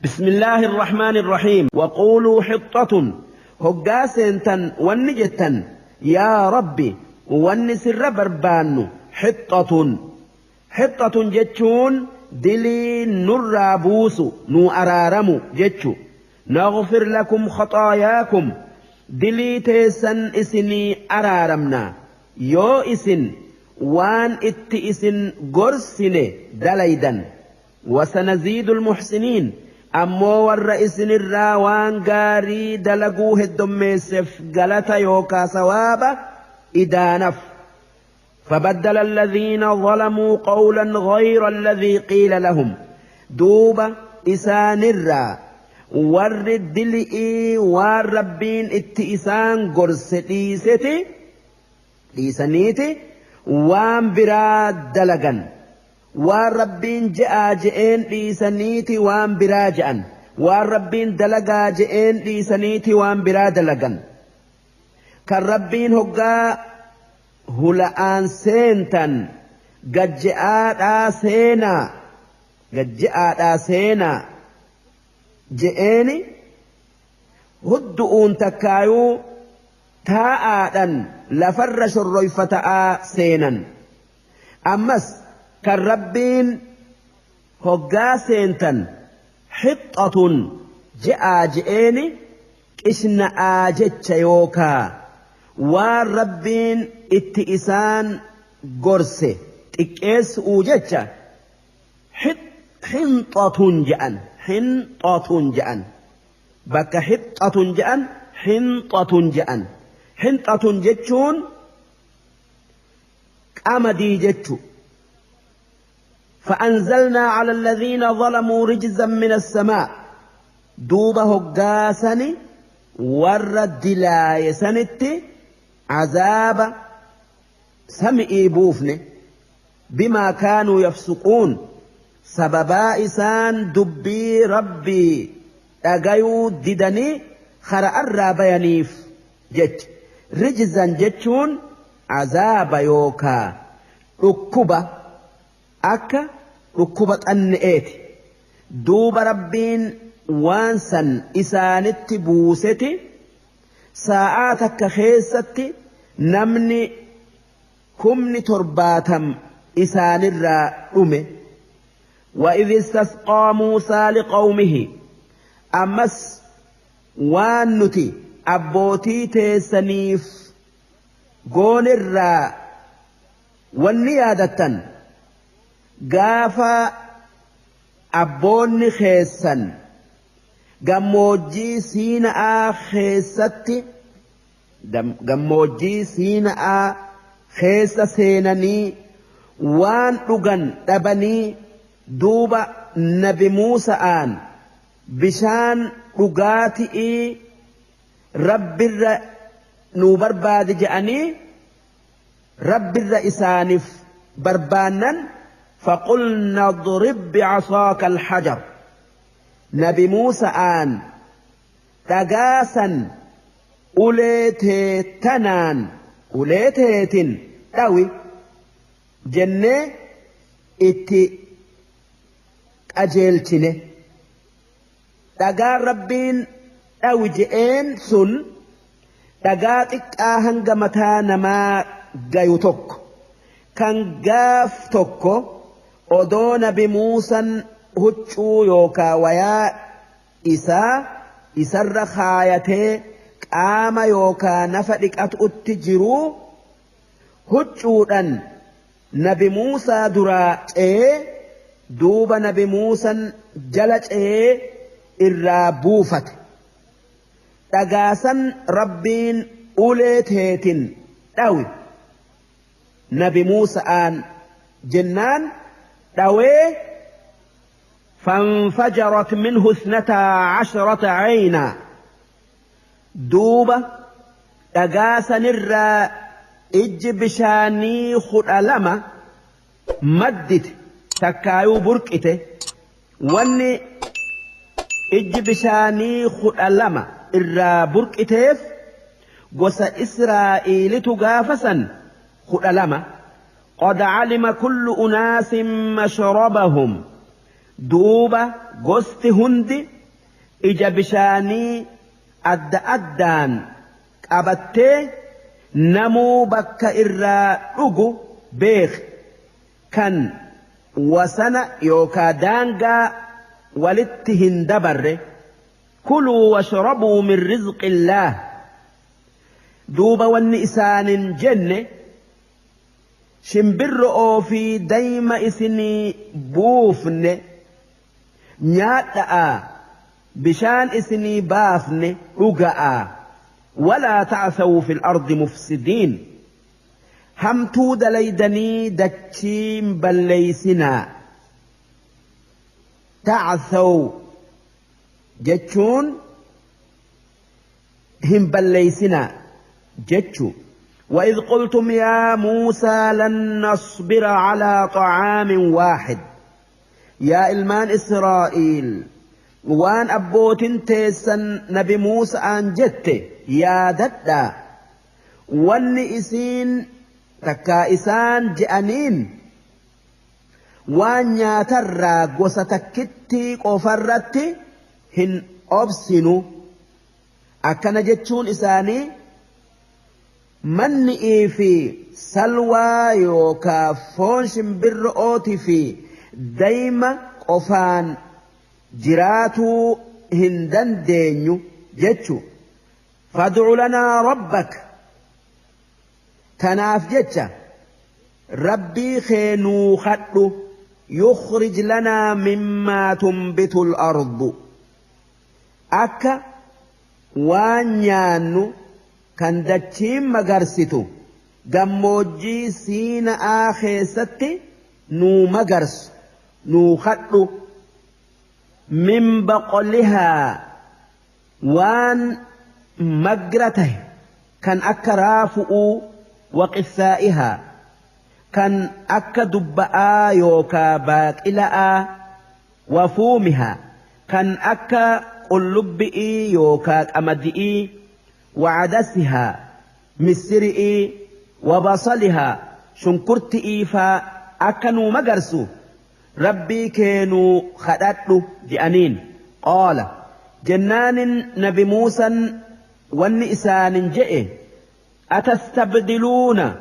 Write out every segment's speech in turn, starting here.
بسم الله الرحمن الرحيم وقولوا حطة هقاسنتن ونجتن يا ربي ونسر بربان حطة حطة جتشون دلي نرابوس نو أرارمو جتشو نغفر لكم خطاياكم دلي تيسن إسني أرارمنا يو إسن وان إت إسن قرسن دليدا وسنزيد المحسنين أمو والرئيس الراوان قاري دلقوه الدميسف قلت يوكا سوابا إدانف فبدل الذين ظلموا قولا غير الذي قيل لهم دوبا إسان الرا ورد دلئي والربين اتئسان قرس ديستي ديسانيتي وان براد دلقا والربين جاء جئين ديسانيتي وان براجأن والربين دلقا جئين ديسانيتي وان برا دلقا كالربين هقا هلآن سينتن قد جاء سينا قد جاء سينا جئيني هدؤون تكايو تاء لفرش الريفة سينا أمس كالربين هقا سينتن حطة جاء جئيني إشنا آجتش يوكا والربين اتئسان قرسي تكيس وجتش حنطة جأن حنطة جأن بك حطة جأن حنطة جأن حنطة جتشون أمدي جتشو فأنزلنا على الذين ظلموا رجزا من السماء دوبه قاسني ورد لا يسنت عذاب سمئي بوفني بما كانوا يفسقون سببا إسان دبي ربي أغيو ددني خرأ الرابينيف جج رجزا جتشون عذاب يوكا ركبة أكا ركبة أنئت دوب ربين وانسا إسانت بوستي ساعاتك خيستي نمني كمني ترباتم إسان الرا وإذ استسقى موسى لقومه أمس وانتي أبوتي تيسنيف قول الرا والنيادة قافا أبوني خيسا gammoojjii siina'aa keessatti gammoojjii siina'aa keessa seenanii waan dhugan dhabanii duuba nabi Muusa'aan bishaan dhugaatii rabbirra nuu barbaade je'anii rabbirra isaaniif barbaannan faqulna idrib bi'asaaka alhajar نبي موسى آن تقاسا أوليتي تنان أوليتي تاوي جنة إتي أجيلتني تقا ربين تاوي جئين سن تقاتك آهنغ متانا ما جايوتوك كان قاف توكو أدو نبي موسى huccuu yookaa wayaa isaa isarra kaayatee qaama yookaa nafa dhiqatutti jiruu huccuudhan nabi Muusaa duraa ce'ee duuba nabi Muusaan jala ce'ee irraa buufate. Dhagaasan rabbiin ulee teetin dhawi nabi Muusaan jennaan dhawee. فانفجرت منه 12 عينا دوبة تقاسا نرى إج بشاني خد مدت تكايو بركته واني إج بشاني خد إرى بركته قوس إسرائيل تقافسا خد قد علم كل أناس مشربهم دوبة قست هندي Ija bishaanii adda addaan qabattee namuu bakka irraa dhugu beek kan wasana yookaa daangaa walitti hin dabarre. Kuluu washrabuu min rizqillaah. Duuba wanni isaanin jenne shimbirro'oo fi dayma isinii buufne nyaadha'aa, bishaan isinii baafne dhuga'aa. Walaa ta'sawu fil ardi mufsidiin, hamtuu dalaydanii dachiin balleeysinaa. Ta'saw jechuun hin balleeysinaa jechu. وإذ قلتم يا موسى لن نصبر على طعام واحد. يا إلمان إسرائيل وان أبوتين تيسن نبي موسى أن جت يا ددا وان إسين تكا إسان جأنين وان ياترى قوستكتي قفرتي هن أبسنو أكن جتشون إساني manni'ii fi salwaa yookaa foon shimbirro'ootii fi dayma qofaan jiraatuu hin dandeenyu jechu. Fad'u lanaa rabbak, tanaaf jecha rabbii kee nuu kadhu. Yukhrij lanaa mimmaa tunbitu al-ardu, akka waan nyaannu kan dachiin magarsitu gammoojjii Siina'aa keessatti nuu magarsu nuu kadhu. Min baqlihaa, waan magra tahe kan akka raafu'uu, waqissaa'ihaa kan akka dubba'aa yookaa baaqila'aa, wafuumihaa kan akka qullubbi'ii yookaa qamadi'ii, وعدسها مسرئي وبصلها شنكرتئي فأكنوا مقرسو ربي كانوا خدتلو جأنين. قال جنان نبي موسى والنئسان جئ أتستبدلون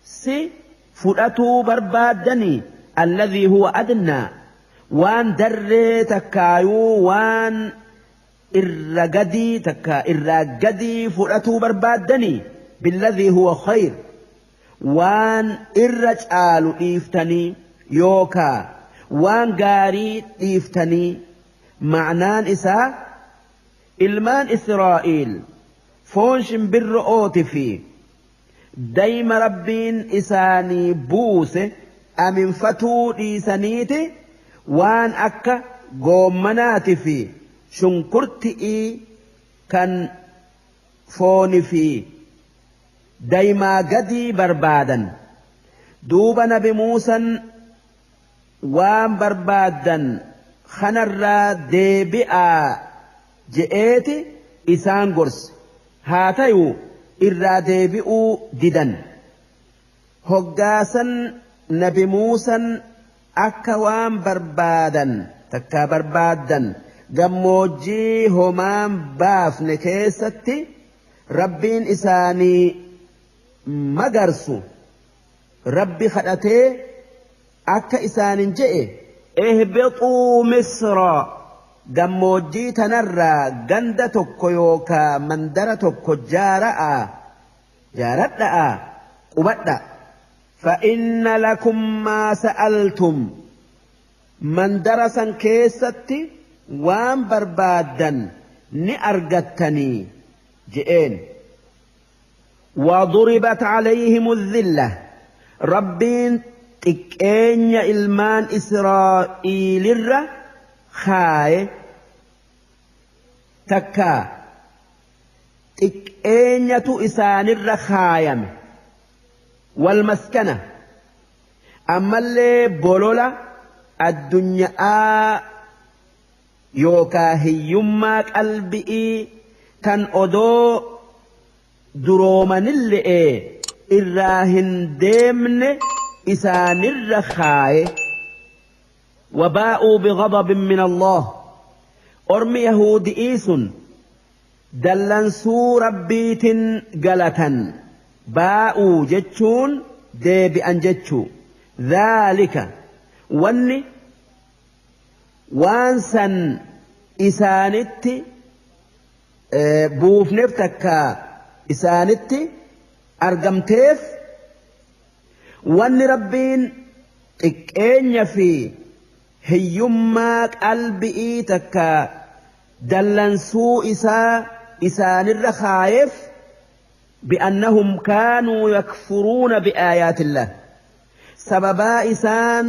سي فلأتوا بربادني الذي هو أدنى وان دري تكايو وان irra gadii takka irraa gadii fudhatuu barbaaddanii billadhii huwa khayr, waan irra caalu dhiiftanii yookaa waan gaarii dhiiftanii. Ma'naan isaa ilmaan Israa'iil foon shimbirro'ooti fi dayma rabbiin isaanii buuse aminfatuu dhiisaniiti waan akka goommanaati fi shunkurti'ii kan fooni fi daymaa gadii barbaadan. Duuba nabi Muusan waan barbaaddan kanarraa deebi'aa je'eeti isaan gorse. Haa ta'u irraa deebi'uu didan. Hoggaasan nabi Muusan akka waan barbaadan takkaa barbaaddan gammoojjii homaan baafne keessatti rabbiin isaanii magarsu rabbi kadhatee akka isaanin je'e ihbituu misra, gammoojjii tanarraa ganda tokko yookaa mandara tokko jaara'a jaaradha'a qubadha. Fa'inna lakum maa sa'altum, mandara san keessatti waan barbaaddan ni argattanii je'een. وضربت عليهم الذلة، ربين xiqqeenya ilmaan Israa'iilirra kaaye takka xiqqeenyatu isaanirra kaayame. Walmaskana, ammallee bolola addunyaa yookaa hiyyummaa qalbi'ii kan odoo duroomanille'ee irraa hin deemne isaanirra kaaye. Wabaa'uu bighadabin min Allah, Ormi yahudi'ii sun dallansuu rabbiitin galatan. Baa'uu jechuun deebi'an jechuu. Dhaalika wanni waan san isaanitti buufneef takka isaanitti argamteef wanni rabbiin xiqqeenya fi hiyyummaa qalbi'ii takka dallansuu isaa isaanirra kaayeef bi'annahum kaanuu yakfuruuna bi'aayaatillah sababaa isaan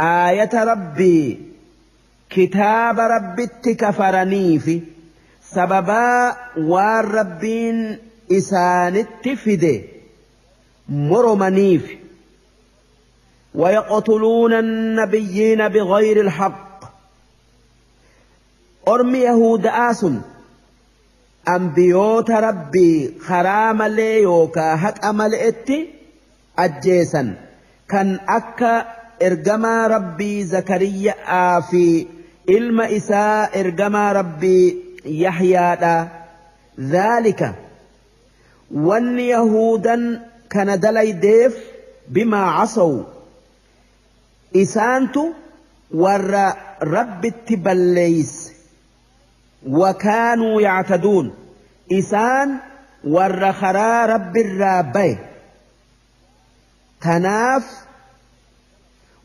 aayata rabbii kitaaba rabbitti kafaraniifi sababaa waan rabbiin isaanitti fide moromaniif. ويقتلون النبيين بغير الحق. أرمي يهود آسن أنبيوت ربي خرام ليوكا حق أملئتي أجيسا كان أكا إرجما ربي زكريا في إلما إساء إرجما ربي يحيى. ذلك وان يهودا كان دلي ديف بما عصوا إسانتو ور رب التبليس وكانوا يعتدون إسان ور خرا رب الرابي تناف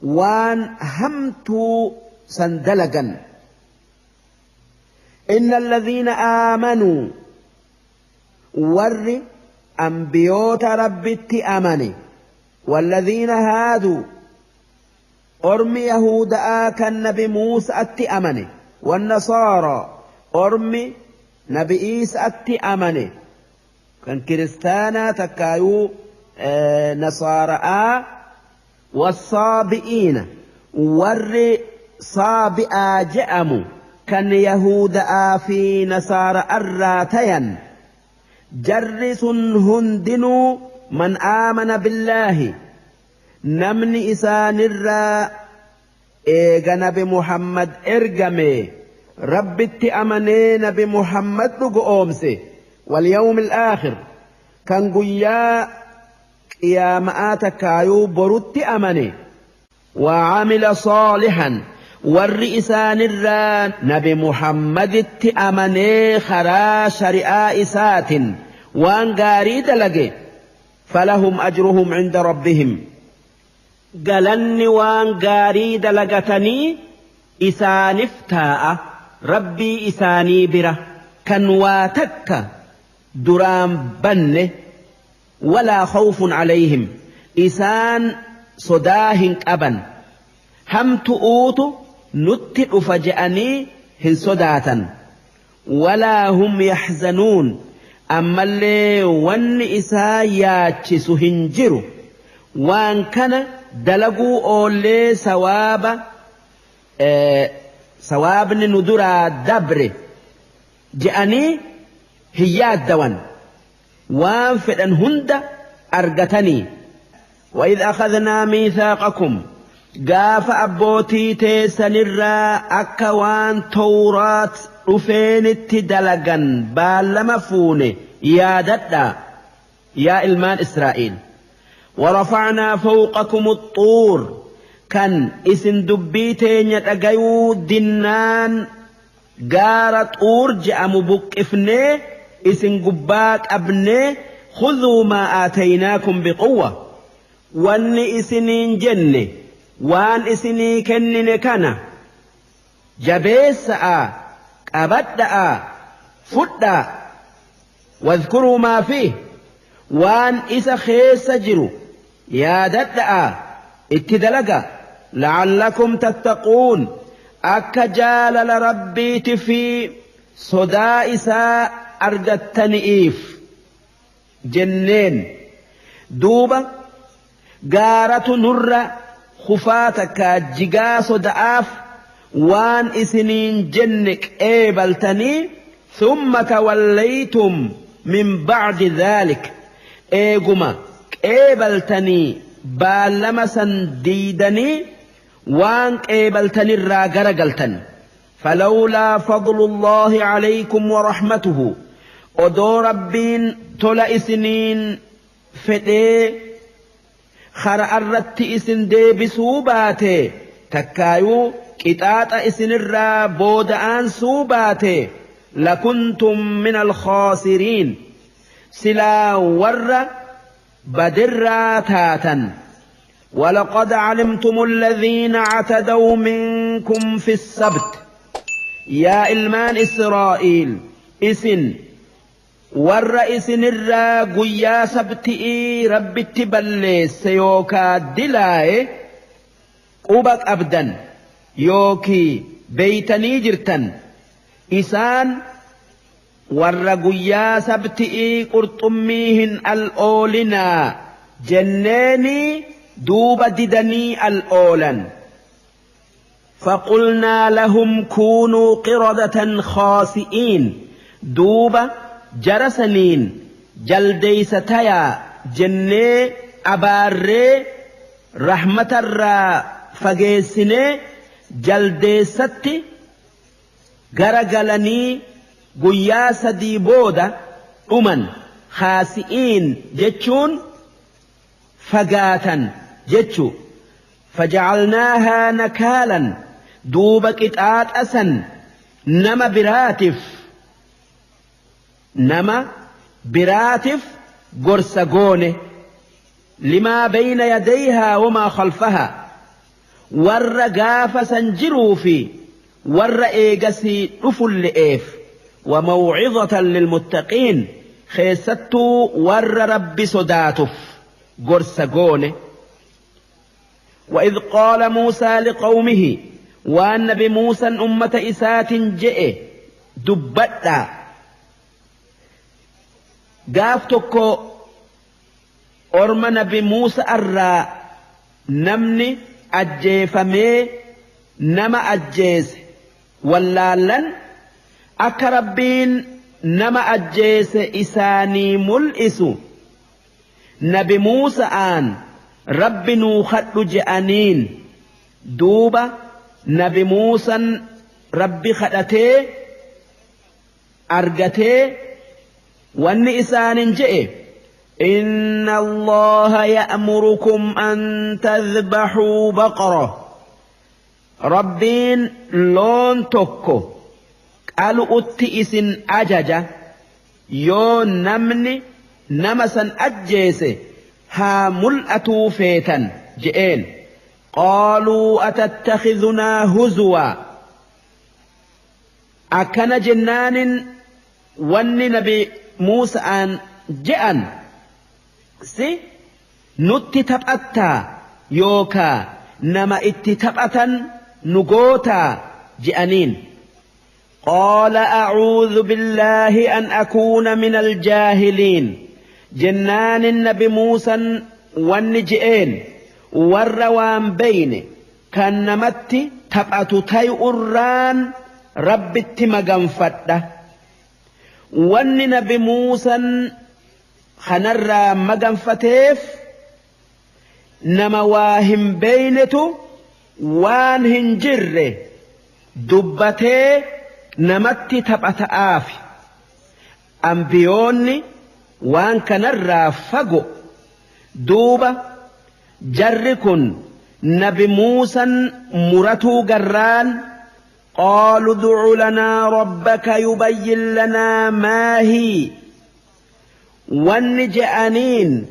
وان همتو سندلقا. إن الذين آمنوا ور أنبيوت رب أمني والذين هادوا أرمي يهودا كان نبي موسى أمني والنصارى أرمي نبي عيسى أمني كان كريستانا تكايو نصارى والصابئين ور صابئا جأموا كان يهودا في نصارى الراتيا جرس هندنو من آمن بالله نمني إسان الرا إيغا نبي محمد إرقمي ربي أمني نبي محمد لقومسي واليوم الآخر كان قيا يا مآتك عيو برد أمني وعمل صالحا والرئسان الرا نبي محمد أمني خرا شريعة إسات وان قاري دلقي فلهم أجرهم عند ربهم قالني وان قاري دلقتني إسانفتاء ربي إساني بره كان واتك درام بنه ولا خوف عليهم إسان صداهن أبا هم تؤوت نتئ فجأني هن صداتا ولا هم يحزنون أما اللي ون إسا ياتشس هنجرو وان كان دلقوا أولي سواب سواب ندرا دبر جأني هي الدوان وان فدن هند أرقتني. وإذ أخذنا ميثاقكم قاف أبوتي تيسنرا أكوان توراة رفين تدلقا بالمفون يا ددا يا إلمان إسرائيل ورفعنا فوقكم الطور كان إسن دبيتين يتقيو دنان قارة طور جأم بكفني إسن قباك أبني خذوا ما آتيناكم بقوة واني إسنين جنة وان إسني كنن كان جبيسا أبدأ فدا واذكروا ما فيه وان إسا خيس جرو يا ددأ اتدلق لعلكم تتقون أكجال لربي تفي صدا إسا أرجتنئيف جنين دوبة قارة نر خفاتك جقا صدعاف وان إسنين جنك إيبلتني ثم توليتم من بعد ذلك إيقما إيبلتني بالمسا ديدني وان إيبلتني الراقرقلتن Falawlaa fadlullaahi calaykum warahmatuhu, odoo Rabbiin tola isiniin fedhee khara'arratti isin deebisuu baate, takkaayuu qixaaxa isinirraa booda'aansuu baate, lakuntum min alkhaasiriin, silaa warra badirraa taatan. ولقد علمتم الذين اعتدوا منكم في السبت، يا إلمان إسرائيل، إسن warra isinirraa guyyaa sabti'ii Rabbitti balleesse yookaa dilaaye quba qabdan yookii beeytanii jirtan. Isaan warra guyyaa sabti'ii qurxummii hin al'oolinaa jenneenii duuba didanii al'oolan. فقلنا لهم كونوا قردة خاسئين، duuba jara saniin jaldeeysa tayaa jennee abaarree rahmatarraa fageessinee jaldeessatti gara galanii guyyaa 3 booda dhuman. Khaasi'iin jechuun fagaatan jechu. Fajacalnaahaa nakaalan, duuba qixaaxa san nama biraatif gorsa goone. Limaa bayna yadayhaa wamaa khalfahaa, warra gaafa san jiruu fi warra eegasii dhufulle'eef. وموعظة للمتقين، keessattuu warra Rabbi sodaatuf gorsa goone. وإذ قال موسى لقومه، waan nabi Muusan ummata isaatin je'e dubbadha. Gaaf tokko orma nabi Muusa irraa namni ajjeefamee nama ajjeese wallaallan akka Rabbiin nama ajjeese isaanii mul'isu nabi Muusa'aan Rabbi nuu kadhu je'aniin. Duuba nabi Muusan Rabbi kadhatee argatee wanni isaanin je'e: إن الله يأمركم أن تذبحوا بقرة، Rabbiin loon tokko qalu'utti isin ajaja, yoo namni nama san ajjeese haa mul'atuu feetan je'een. قالوا أتتخذنا هزوا، akkana jennaanin wanni nabi Muusa'aan je'an: si nutti taphattaa yookaa nama itti taphatan nu gootaa je'aniin. قال أعوذ بالله أن أكون من الجاهلين، jennaan nabi Muusan wanni je'een: warra waan beyne kan namatti taphatu tay'urraan Rabbitti maganfadha. Wanni nabi Muusan kanarraa maganfateef nama waa hin beynetu waan hin jirre dubbatee namatti taphata'aafi. Ambiyoonni waan kanarraa fago. Duuba jarri kun nabi Muusan muratuu garraan: قالوا ادع لنا ربك يبين لنا ما هي، wanni je'aniin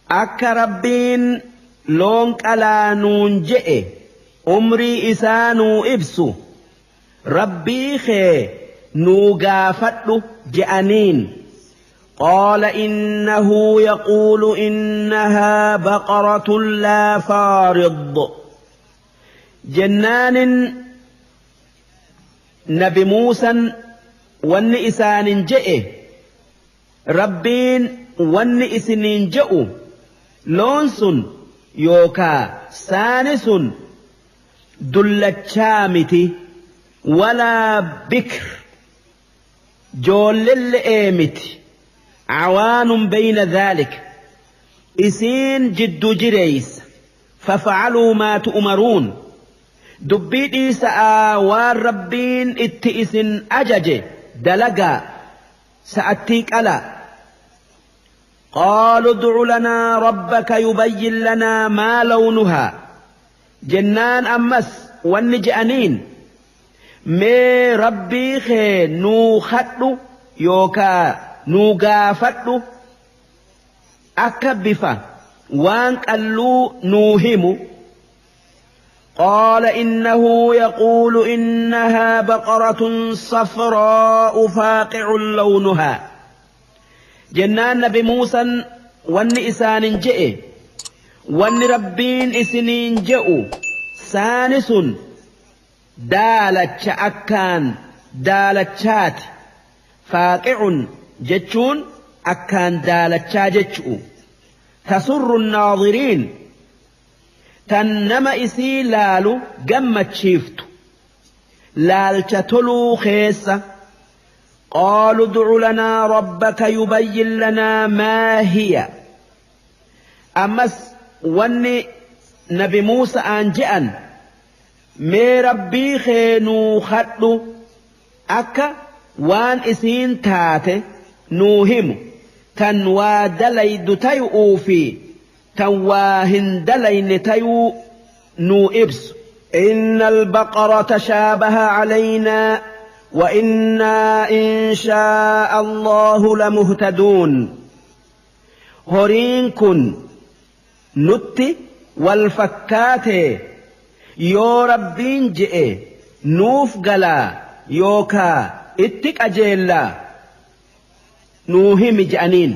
akka Rabbiin loon qalaanuun je'e umrii isaa nuu ibsu Rabbii kee nuu gaafadhu je'aniin. قال إنه يقول إنها بقرة لا فارض، jennaan nabi Muusan wanni isaanin je'e: Rabbiin wanni isiniin je'u loon sun yookaa saani sun dullachaa miti, ولا بكر, joollelle'ee miti, عوان بين ذلك, isiin jiddu jireeysa. فافعلوا ما تؤمرون. Dubbii dhiisa'aa waan Rabbiin itti isin ajaje dalagaa sa'attii qalaa. Qaaluu ud'u lanaa rabbaka yubayyin lanaa maa lawnuhaa. Jennaan ammas wanni je'aniin mee Rabbii kee nuu kadhu yookaa nuu gaafadhu akka bifa waan qalluu nuu himu. قال إنه يقول إنها بقرة صفراء فاقع لونها. جنان نبي موسى ون إسان جئ ون ربين إسنين جئوا سانس دالتش أكان دالتشات فاقع جتشون أكان دالتشا جتشو تسر الناظرين tan nama isii laalu gammachiiftu laalcha toluu keessa. Qaaluu ud'u lanaa rabbaka yubayyin lanaa maa hiya. Ammas wanni nabi Muusa'aan je'an mee Rabbii kee nuu kadhu akka waan isiin taate nuu himu tan waa dalaydu tayu'uu fi tan waa hin dalayne tayuu nuu ibsu. إن البقرة تشابه علينا وإنا إن شاء الله لمهتدون. Horiin kun nutti wal fakkaate yoo Rabbiin je'e nuuf galaa yookaa itti qajeellaa nuu himi je'aniin.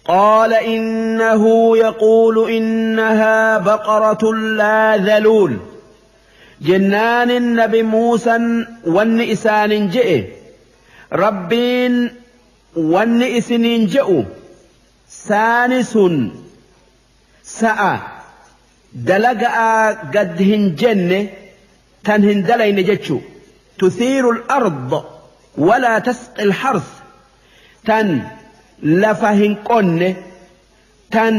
قال إنه يقول إنها بقرة لا ذلول. جنان النبي موسى ون إسان جئ ربين ون إسنين جئ سانس سأ دلقاء قد هنجن تنهن دلين جتشو تثير الأرض ولا تسقي الحرث تن lafa hin qonne tan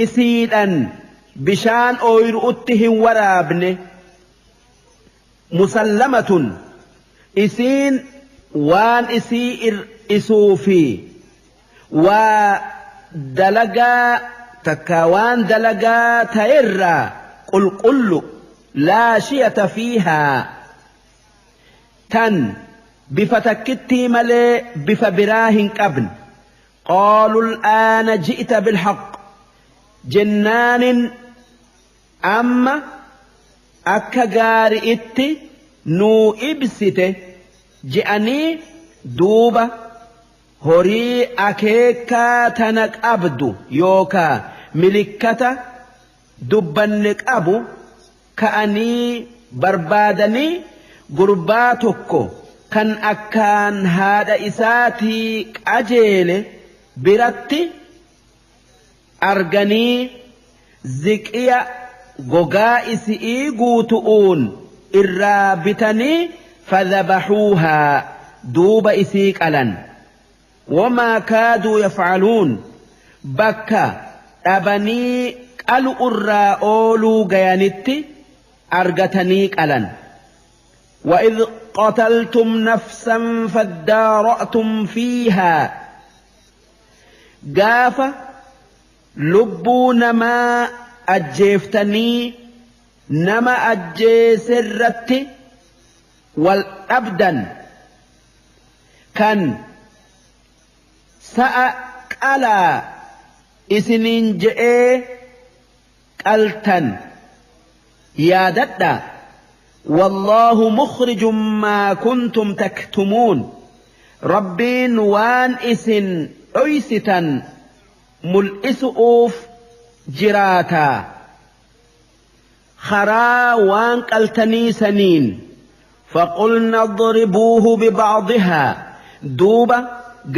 isiidhan bishaan ooyiruutti hin waraabne. Musallamatun isiin waan isii ir'isuu fi waa dalagaa takka waan dalagaa ta'erraa qulqullu laa shiyata fiihaa tan bifa takkittii malee bifa biraa hin qabne. قالوا الآن جئت بالحق. جنان أما أكا غارئت نو إبسته جئني دوبة هوري أكيكا تنك أبدو يوكا ملكة دبنك أبو كأني بربادني قرباتكو كان أكان هذا إساتي أجيله biratti arganii ziqiya gogaa isi'ii guutu'uun irraa bitanii fadhabaxuuhaa duuba isii qalan. Wamaa kaaduu yafcaluun bakka dhabanii qalu irraa ooluu gayanitti argatanii qalan. وإذ قتلتم نفسا فادارأتم فيها. Gaafa lubbuu namaa ajjeeftanii nama ajjeeserratti wal dhabdan kan sa'a qalaa isiniin je'ee qaltan yaadadha. Wallaahu mukhrijum maa kuntum taktumuun. Rabbiin waan isin dhoysitan mul'isu'uuf jiraataa. Karaa waan qaltanii saniin faqulna idribuuhu bibacdihaa. Duuba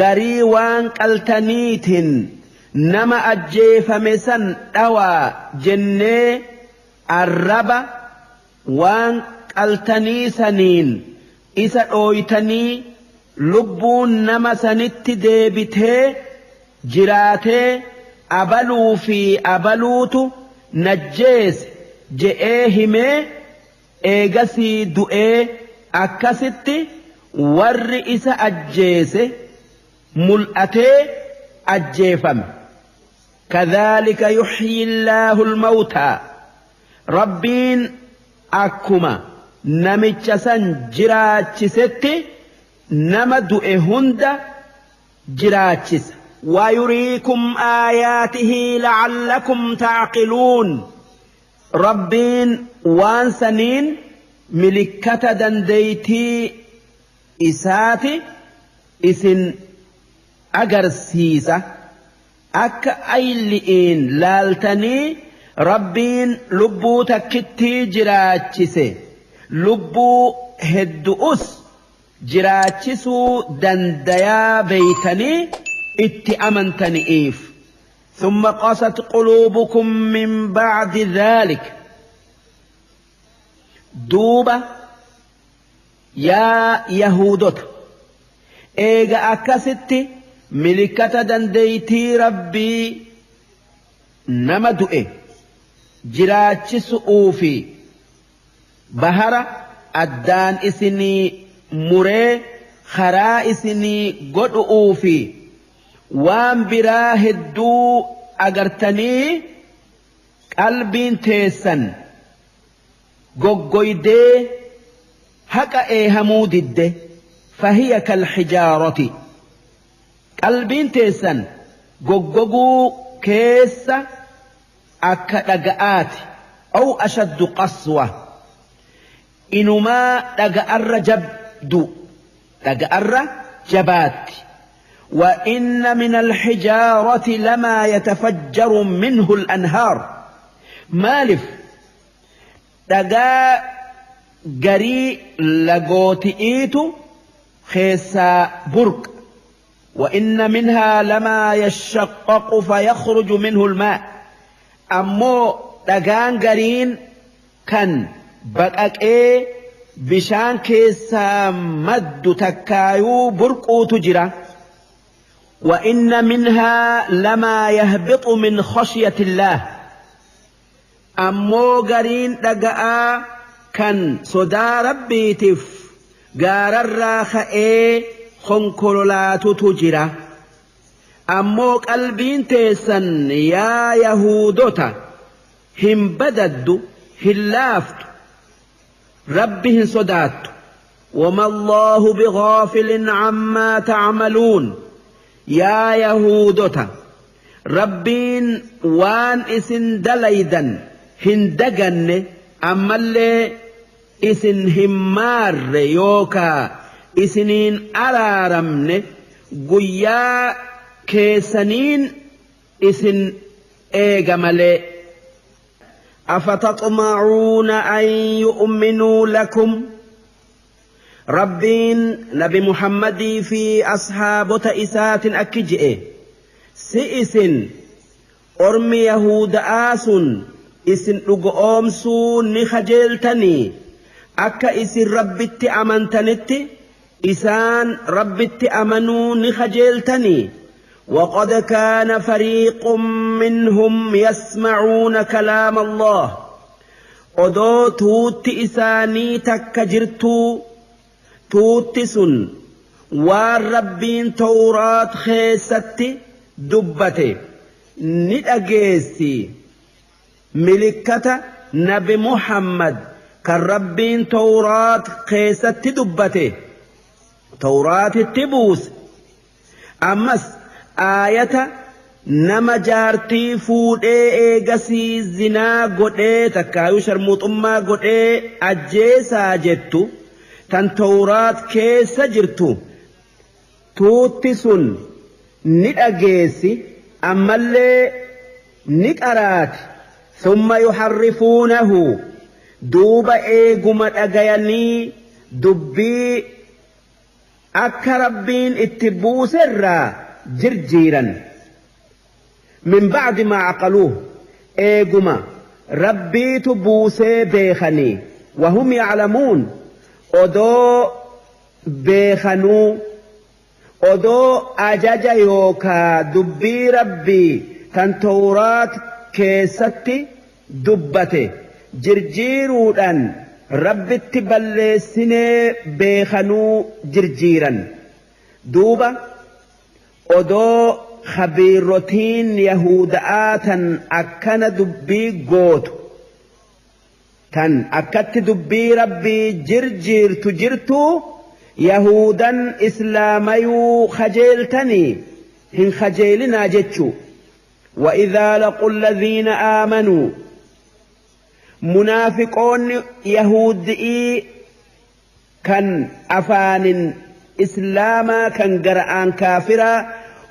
garii waan qaltaniitin nama ajjeefame san dhawaa jennee arraba waan qaltanii saniin isa dhooytanii lubbuun nama sanitti deebitee jiraatee abaluu fi abaluutu najjeese je'ee himee Eegasii du'ee akkasitti warri isa ajjeese mul'atee ajjeefame. Kadhaalika yuhyi Allaahu al-mawtaa. Rabbiin akkuma namicha san jiraachisetti nama du'e hunda jiraachisa. ويريكم آياته لعلكم تعقلون. Rabbiin waan saniin milikkata dandeeytii isaati isin agarsiisa, akka ayli'iin laaltanii Rabbiin lubbuu takkittii jiraachise lubbuu heddu'us jiraachisuu dandayaa beeytanii itti amantani'iif. ثم قست قلوبكم من بعد ذلك. Duuba yaa Yahuudota, eega akkasitti milikkata dandeeytii Rabbii nama du'e jiraachisu'uu fi bahara addaan isinii muree karaa isinii godhu'uu fi waan biraa hedduu agartanii qalbiin teessan goggoydee haqa eehamuu didde. فهي كالحجارة. Qalbiin teessan goggoguu keessa akka dhaga'aati. أو أشد قسوة, inumaa dhaga'arra jabdu, dhaga'arra jabaatti. وإن من الحجارة لما يتفجر منه الأنهار. Maaliif dhagaa garii lagooti'iitu keessaa burqa. وإن منها لما يشقق فيخرج منه الماء. Ammoo dhagaan gariin kan baqaqee bishaan keessaa maddu takkaayuu burquutu jira. وإن منها لما يهبط من خشية الله. Ammoo gariin dhaga'aa kan sodaa Rabbiitiif gaararraa ka'ee konkololaatutu jira. Ammoo qalbiin teessan, yaa Yahuudota, hin badaddu, hin laaftu, Rabbi hin sodaattu. وما الله بغافل عما تعملون. Yaa Yahuudota, Rabbiin waan isin dalaydan hin daganne, ammallee isin hin maarre yookaa isiniin araaramne, guyyaa keessaniin isin eega malee. أفتطمعون أن يؤمنوا لكم. Rabbiin Nabi Muhammadii fi ashaabota isaatin akki je'e: si isin ormi Yahuda'aa sun isin dhugoomsuu ni kajeeltanii, akka isin Rabbitti amantanitti isaan Rabbitti amanuu ni kajeeltanii? وقد كان فريق منهم يسمعون كلام الله. Odoo tuutti isaanii takka jirtuu, tuutti sun waan Rabbiin Tawraat keessatti dubbate ni dhageessi, milikkata Nabi Muhammad kan Rabbiin Tawraat keessatti dubbate Tawraatitti buuse, ammas aayata nama jaartii fuudhee eegasii zinaa godhee takkaayuu sharmuuxummaa godhee ajjeesaa jettu tan Tawraat keessa jirtu tuutti sun ni dhageessi, ammallee ni qaraati. ثم يحرفونه. Duuba eeguma dhagayanii dubbii akka Rabbiin itti buuserraa jirjiiran. من بعد ما عقلوه. Eeguma Rabbiitu buusee beekanii. وهم يعلمون. Odoo beekanuu, odoo ajaja yookaa dubbii Rabbii kan Tawraat keessatti dubbate jirjiiruudhaan. Rabbitti balleessinee beekanuu jirjiiran. Duuba odoo khabiirotiin Yahuda'aa tan akkana dubbii gootu, tan akkatti dubbii Rabbii jirjiirtu jirtuu, Yahudan islaamayuu kajeeltanii hin kajeelinaa jechuu. وإذا لقوا الذين آمنوا munaafiqoonni Yahudi'ii kan afaanin islaamaa kan gara'aan kaafiraa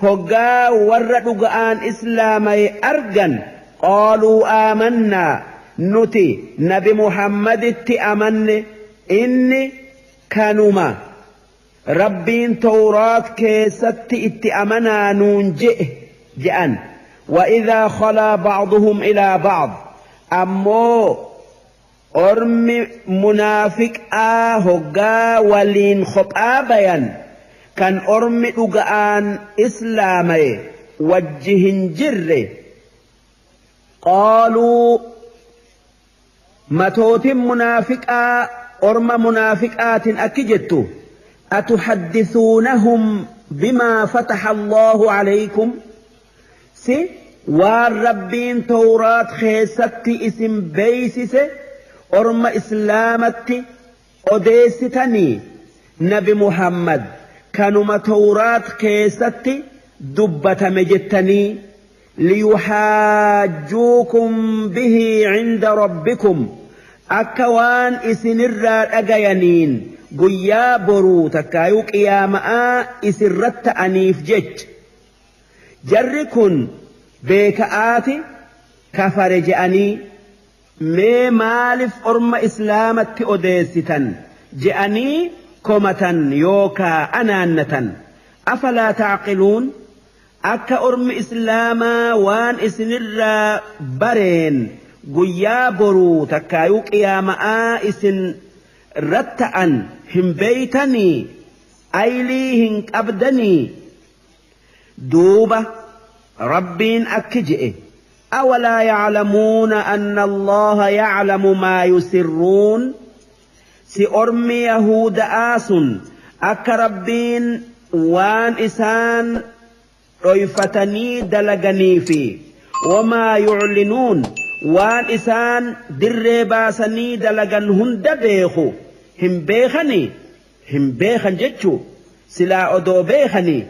hoggaa warra dhuga'aan islaamaye argan, qaaluu aamannaa, nuti Nabi Muhammaditti amanne, inni kanuma Rabbiin Tawraat keessatti itti amanaa nuun je'e je'an. وإذا خلا بعضهم إلى بعض ammoo ormi munaafiqaa hoggaa waliin kophaa bayan, kan ormi dhuga'aan islaamaye wajji hin jirre, qaaluu, matootin munaafiqaa orma munaafiqaatin akki jettu: أتحدثونهم بما فتح الله عليكم؟ Si waan Rabbiin Tawraat keessatti isin beeysise orma islaamatti odeessitanii? Nabi Muhammad kanuma Tawraat keessatti dubbatame jettanii? ليحاجوكم به عند ربكم, akka waan isinirraa dhagayaniin guyyaa boruu takkaayuu qiyaama'aa isinratti ta'aniif jecha jarri kun beeka'aati kafare je'anii, mee maaliif orma islaamatti odeessitan je'anii komatan yookaa anaannatan. أفلا تعقلون؟ Akka ormi islaamaa waan isinirraa bareen guyyaa boruu takkaayuu qiyaama'aa isin ratta'an hin beeytanii? Aylii hin qabdanii? Duuba Rabbiin akki je'e: أولا يعلمون أن الله يعلم ما يسرون؟ Si ormi Yahuda'aa sun akka Rabbiin waan isaan dhoyfatanii dalaganii fi وما يعلنون, waan isaan dirree baasanii dalagan hunda beeku hin beekanii? Hin beekan jechuu. Silaa odoo beekanii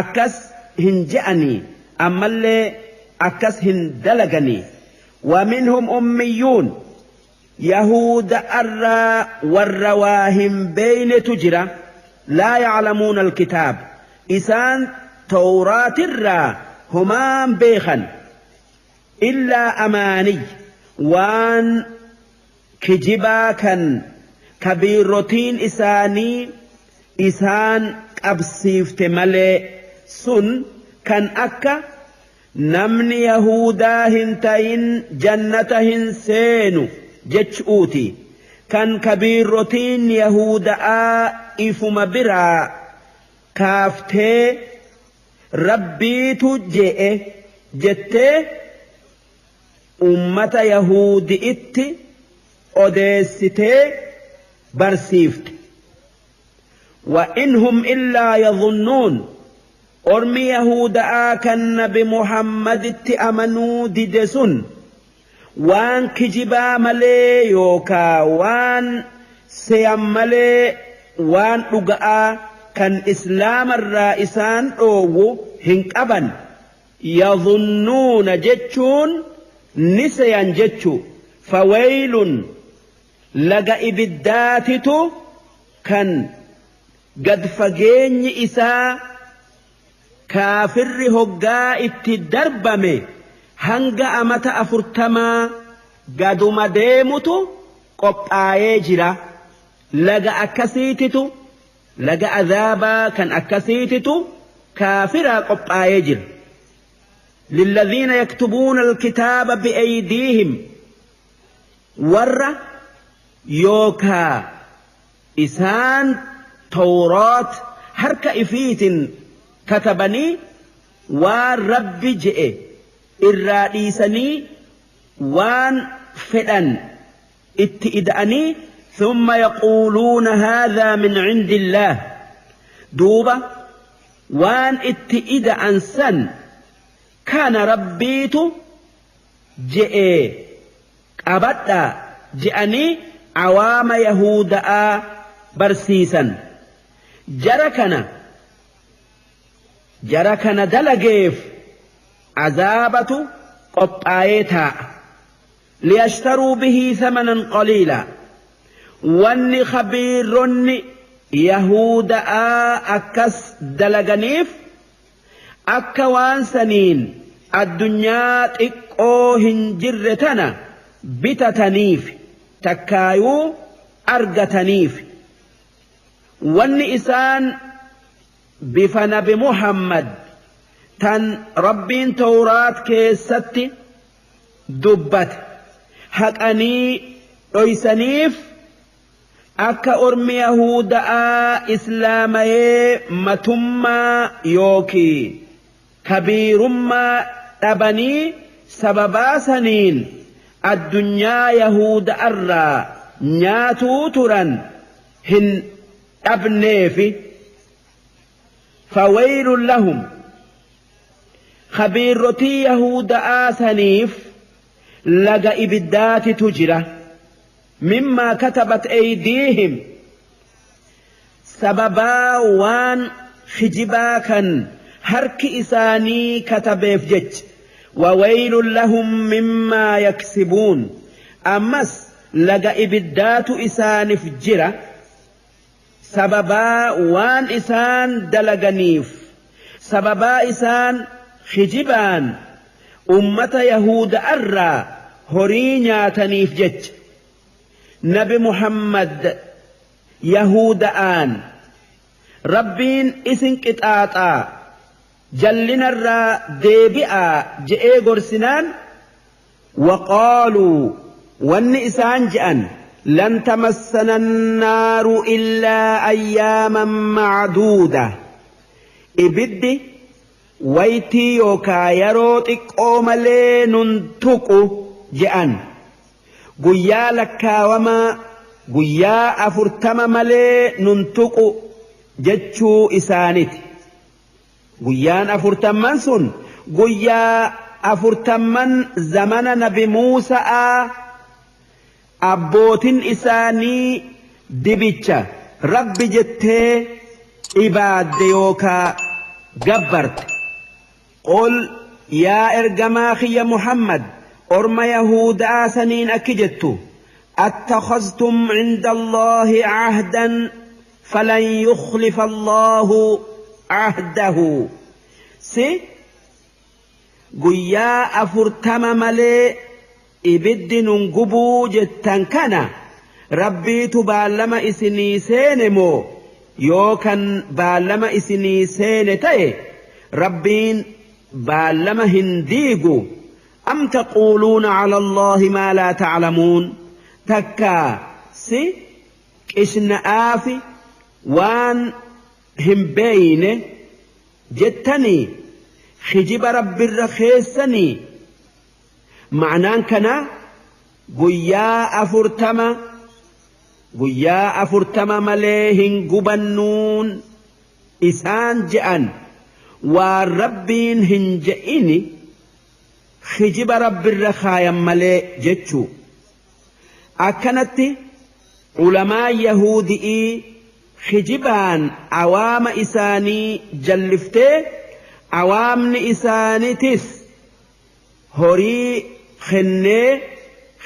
akkas hin je'anii, ammallee akkas hin dalaganii. ومنهم أميون, يهود أرى والرواهم بين تجرى لا يعلمون الكتاب, إسان توراة الرا همان بيخا إلا أماني, waan kijibaa kan kabiirotiin isaanii isaan qabsiifte malee, sun kan akka namni Yahudaa hin ta'in jannata hin seenu jechuuti, kan kabiirotiin Yahuda'aa ifuma biraa kaaftee Rabbiitu je'e jettee ummata Yahudi'itti odeessitee barsiifte. وإن هم إلا يظنون, ormi Yahuda'aa kan Nabi Muhammaditti amanuu dide sun waan kijibaa malee yookaa waan seyan malee waan dhuga'aa kan islaamarraa isaan dhoowwu hin qaban. يظنون jechuun ni seyan jechu. فويل, laga ibiddaatitu kan gad fageenyi isaa kaafirri hoggaa itti darbame hanga amata 40 gaduma deemutu qophaayee jira. Laga akkasiititu, laga azaabaa kan akkasiititu kaafiraa qophaayee jira. للذين يكتبون الكتاب بأيديهم, warra yookaa isaan Tawraat harka ifiitin katabanii waan Rabbi je'e irraa dhiisanii waan fedhan Itti ida'anii thumma yaquuluuna haadhaa min cindillaah, duuba waan itti ida'an san kana Rabbiitu je'ee qabadhaa je'anii awaama yahuuda'aa barsiisan. Jara kana jara kana dalageef azaabatu qophaayee taa'a. Liyashtaruu bihii thamanan qaliilaa, wanni khabiironni yahuuda'aa akkas dalaganiif akka waan saniin addunyaa xiqqoo hin jirre tana bitataniif takkaayuu argataniif. Wanni isaan bifa nabi Muhammad tan Rabbiin Tawraat keessatti dubbate haqanii dhoysaniif akka ormi yahuuda'aa islaamayee matummaa yookii kabiirummaa dhabanii sababaa saniin addunyaa yahuuda'arraa nyaatuu turan hin dhabneefi. Fawaylun lahum, khabiirrotii yahuuda'aa saniif laga ibiddaatitu jira. Mimmaa katabat aydiihim, sababaa waan kijibaa kan harki isaanii katabeef jecha. Wawaylun lahum mimmaa yaksibuun, ammas laga ibiddaatu isaanif jira sababaa waan isaan dalaganiif, sababaa isaan kijibaan ummata yahuuda'arraa horii nyaataniif jecha. Nabi Muhammad yahuuda'aan Rabbiin isin qixaaxaa jallinarraa deebi'aa je'ee gorsinaan, waqaaluu, wanni isaan je'an, lan tamassana annaaru illaa ayyaaman macduuda, ibiddi waytii yookaa yeroo xiqqoo malee nun tuqu je'an, guyyaa lakkaawamaa guyyaa 40 malee nun tuqu jechuu isaaniti. Guyyaan 40n sun guyyaa 40n zamana nabi Muusa'aa abbootin isaanii dibicha Rabbi jettee ibaadde yookaa gabbarte. Qul, yaa ergamaa kiyya Muhammad orma yahuuda'aa saniin akki jettu: attakhaztum cinda Allaahi cahdan falan yukhlifa Allaahu cahdahu, si guyyaa 40 malee ibiddi nun gubuu jettan kana Rabbiitu baallama isinii seene moo? Yoo kan baallama isinii seene ta'e Rabbiin baallama hin diigu. Am taquuluuna cala Allaahi maa laa taclamuun, takkaa si qishna'aafi waan hin beeyne jettanii kijiba Rabbirra keessanii? Ma'naan kanaa guyyaa 40, guyyaa 40 malee hin gubannuun isaan je'an waan Rabbiin hin je'ini kijiba Rabbirra kaayan malee jechuu. Akkanatti ulamaa yahudi'ii kijibaan awaama isaanii jalliftee awaamni isaanitis horii kennee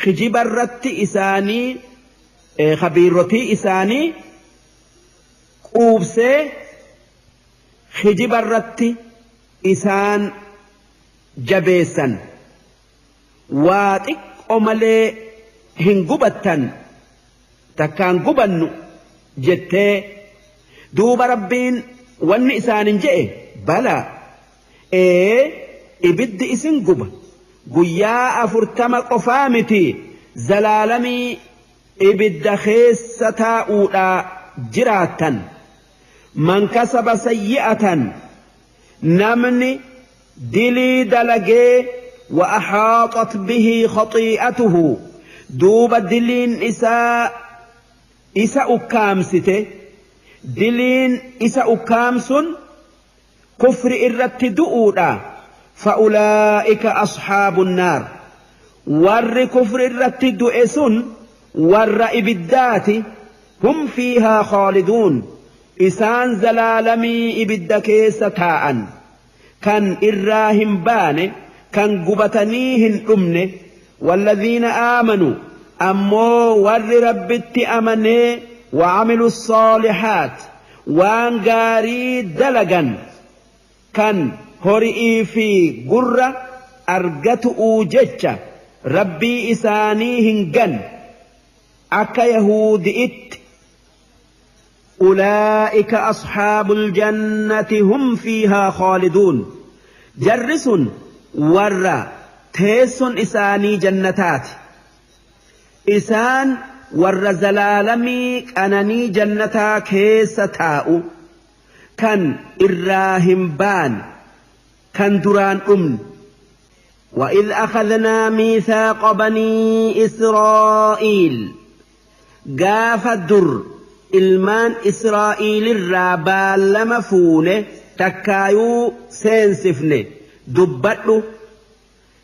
kijiba irratti isaanii khabiirrotii isaanii quubsee kijiba irratti isaan jabeessan, waa xiqqo malee hin gubattan takkaan gubannu jettee. Duuba Rabbiin wanni isaanin je'e: balaa ee ibiddi isin guba, guyyaa 40 qofaa miti, zalaalamii ibidda keessa taa'uudhaa jiraattan. Man kasaba sayyi'atan, namni dilii dalagee, wa axaaxat bihi khaxii'atuhu, Duuba diliin isaa isa ukkaamsite, diliin isa ukkaamsun kufri irratti du'uudha. Fa'ulaa'ika asxaabu nnaar, warri kufri irratti du'e sun warra ibiddaati. Hum fiihaa khaaliduun, isaan zalaalamii ibidda keessa taa'an, kan irraa hin baane, kan gubatanii hin dhumne. Walladhiina aamanu, ammoo warri Rabbitti amanee, wa'amilu saalihaat, waan gaarii dalagan, kan hori'ii fi gurra argatu'uu jecha Rabbii isaanii hin gan akka yahuudi'itti, ulaa'ika asxaabul jannati hum fiihaa khaaliduun, jarri sun warra teesson isaanii jannataati, isaan warra zalaalamii qananii jannataa keessa taa'u, kan irraa hin baane, kan duraan dhumne. وإذ أخذنا ميثاق بني إسرائيل، gaafa dur ilmaan Israa'iil irraa baallama fuune takkaayuu seensifne dubbadhu.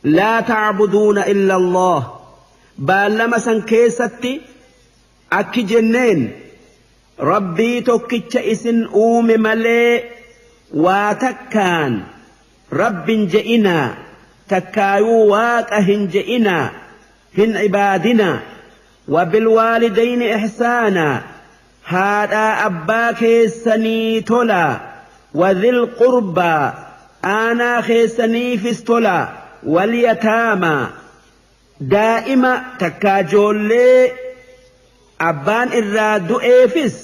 لا تعبدون إلا الله, baallama san keessatti akki jenneen: Rabbii tokkicha isin uume malee waa takkaan Rabbin je'inaa, takkaayuu Waaqa hin je'inaa, hin cibaadinaa. وبالوالدين إحسانا, haadhaa abbaa keessanii tolaa. وذي القربى, aanaa keessaniifis tolaa. واليتامى, daa'ima takkaa joollee abbaan irraa du'eefis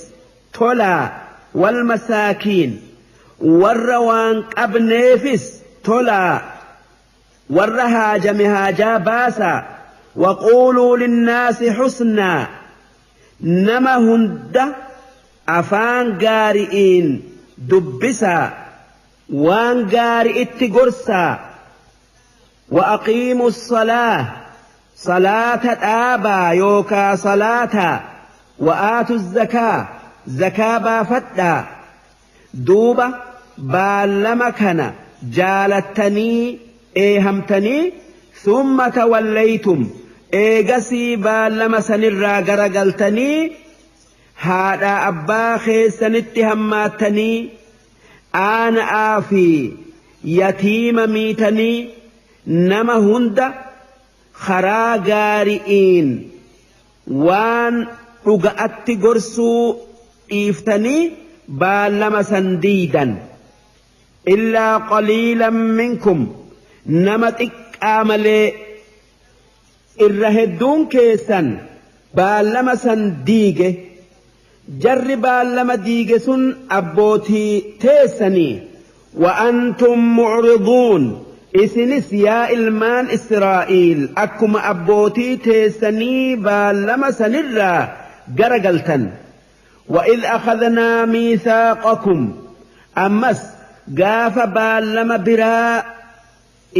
tolaa. والمساكين, warra waan qabneefis tolaa, warra haajame haajaa baasaa. وقولوا للناس حسنا, nama hunda afaan gaari'iin dubbisaa, waan gaari'itti gorsaa. وأقيموا الصلاة, salaata dhaabaa yookaa salaataa. وآتوا الزكاة, zakaa baafadhaa. Duuba baallama kana jaalattanii eehamtanii, ثم توليتم, eegasii baallama sanirraa garagaltanii, haadha abbaa keessanitti hammaattanii, aana'aa fi yatiima miitanii, nama hunda karaa gaari'iin waan dhuga'atti gorsuu dhiiftanii baallama san diidan. إلا قليلا منكم, nama xiqqaa malee irra hedduun keessan baallama san diige. Jarri baallama diige sun abbootii teessanii. وأنتم معرضون, isinis yaa ilmaan Israa'iil akkuma abbootii teessanii baallama sanirraa garagaltan. وإذ أخذنا ميثاقكم, ammas gaafa baallama biraa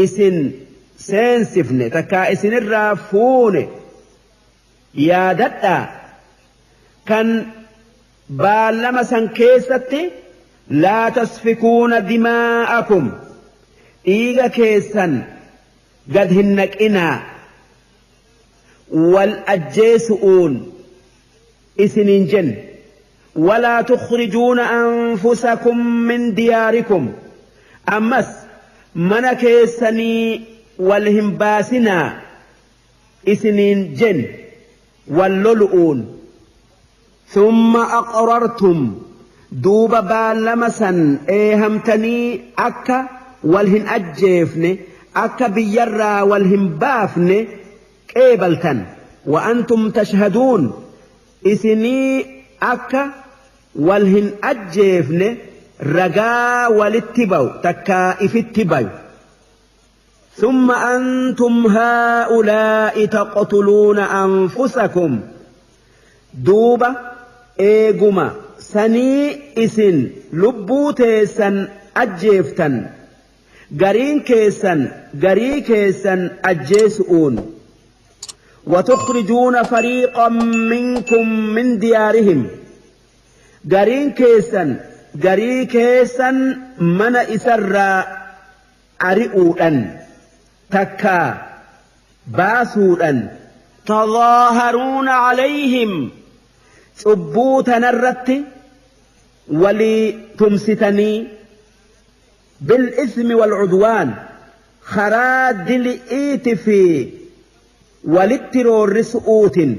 isin seensifne takkaa isinirraa fuune yaadadhaa, kan baallama san keessatti لا تسفكون دماءكم, dhiiga keessan gad hin naqinaa wal ajjeesu'uun isiniin jenne. ولا تخرجون أنفسكم من دياركم, ammas mana keessanii wal hin baasinaa isiniin jenne wal lolu'uun. ثم أقررتم, duuba baallama san eehamtanii akka wal hin ajjeefne, akka biyyarraa wal hin baafne qeebaltan. وأنتم تشهدون, isinii akka wal hin ajjeefne ragaa walitti bayu takkaa ifitti bayu. ثم أنتم هؤلاء تقتلون أنفسكم, duuba eeguma sanii isin lubbuu teessan ajjeeftan, gariin keessan garii keessan ajjeesu'uun. وتخرجون فريقا منكم من ديارهم gariin keessan garii keessan mana isarraa ari'uudhan takkaa baasuudhan تظاهرون عليهم cubbuu tanarratti walii tumsitanii بالإثم والعدوان karaa dili'iiti fi walitti roorrisu'uutin.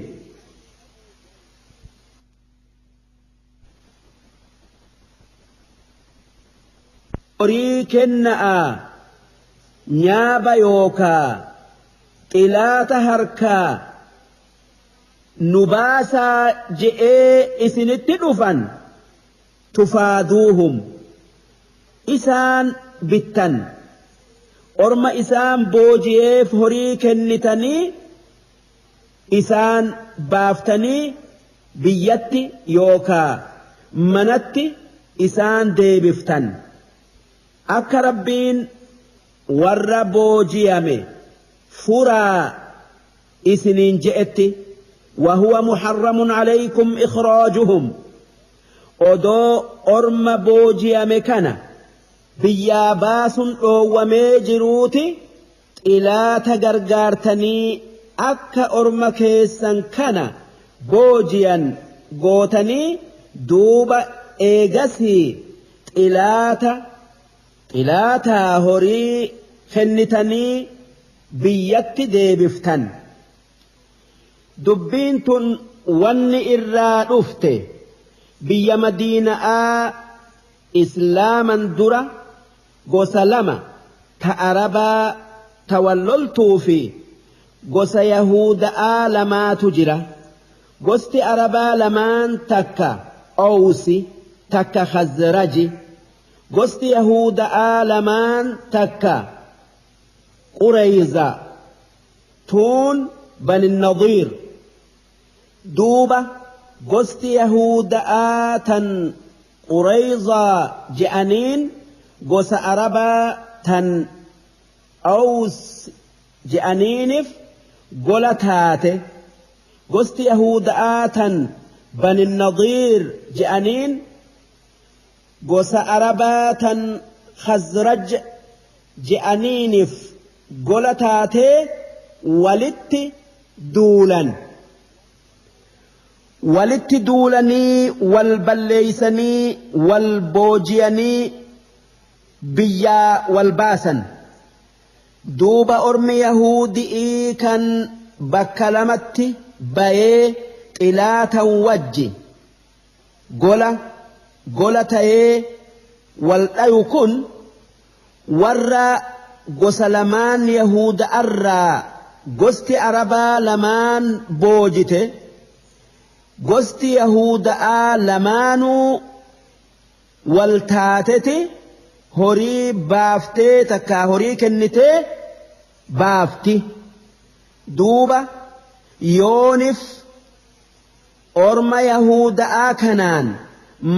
Horii kenna'a nyaaba yookaa xilaata harkaa nu baasaa je'ee isinitti dhufan tufaaduuhum isaan bittan orma isaan booji'eef horii kennitanii isaan baaftanii biyyatti yookaa manatti isaan deebiftan akka Rabbiin warra booji'ame furaa isiniin je'etti وهو محرم عليكم إخراجهم odoo orma booji'ame kana biyyaa baasun dhoowwamee jiruuti xilaata gargaartanii akka orma keessan kana booji'an gootanii duuba eegasii xilaata xilaataa horii kennitanii biyyatti deebiftan. Dubbiin tun wanni irraa dhufte biyya Madiina'aa islaaman dura gosa lama ta Arabaa ta walloltuu fi gosa Yahuuda'aa lamaatu jira. Gosti Arabaa lamaan takka Owsi takka Khazraji. Gosti Yahuuda'aa lamaan takka Qurayza tuun Bani Nadiir. Duuba gosti Yahuuda'aa tan Qurayzaa je'aniin gosa Arabaa tan Aws je'aniinif gola taate. Gosti Yahuuda'aa tan Bani Nadiir je'aniin gosa Arabaa tan Khazraj je'aniinif gola taatee walitti duulan. Walitti duulanii wal balleeysanii wal booji'anii biyyaa wal baasan. Duuba ormi Yahuudi'ii kan bakka lamatti bayee xilaatan wajji gola gola tayee wal dhayu kun warra gosa lamaan Yahuuda'arraa gosti Arabaa lamaan boojite gosti Yahuuda'aa lamaanuu wal taateti horii baaftee takkaa horii kennitee baafti. Duuba yoonif orma Yahuuda'aa kanaan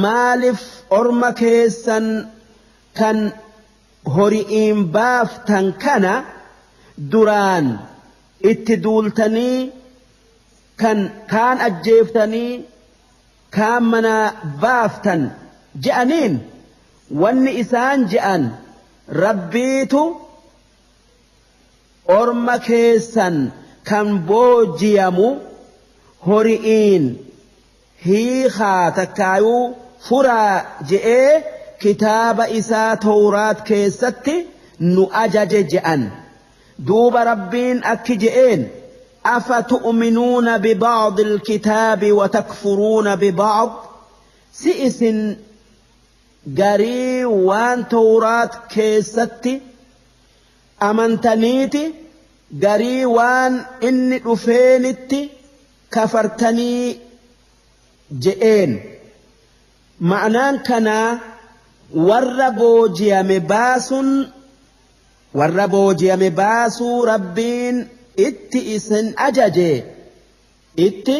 maalif orma keessan kan hori'iin baaftan kana duraan itti duultanii kan kaan ajjeeftanii kaan manaa baaftan je'aniin wanni isaan je'an Rabbiitu orma keessan kan boojiyamu hori'iin hiikaa takkaayuu furaa je'ee kitaaba isaa Towraat keessatti nu ajaje je'an. Duuba Rabbiin akki je'een afatu'minuuna biba'dil kitaabi wa takfuruuna biba'd si isin garii waan Towraat keessatti amantaniiti garii waan inni dhufeenitti kafartanii je'een. Ma'naan kanaa warra booji'ame baasun warra booji'ame baasuu Rabbiin itti isin ajaje itti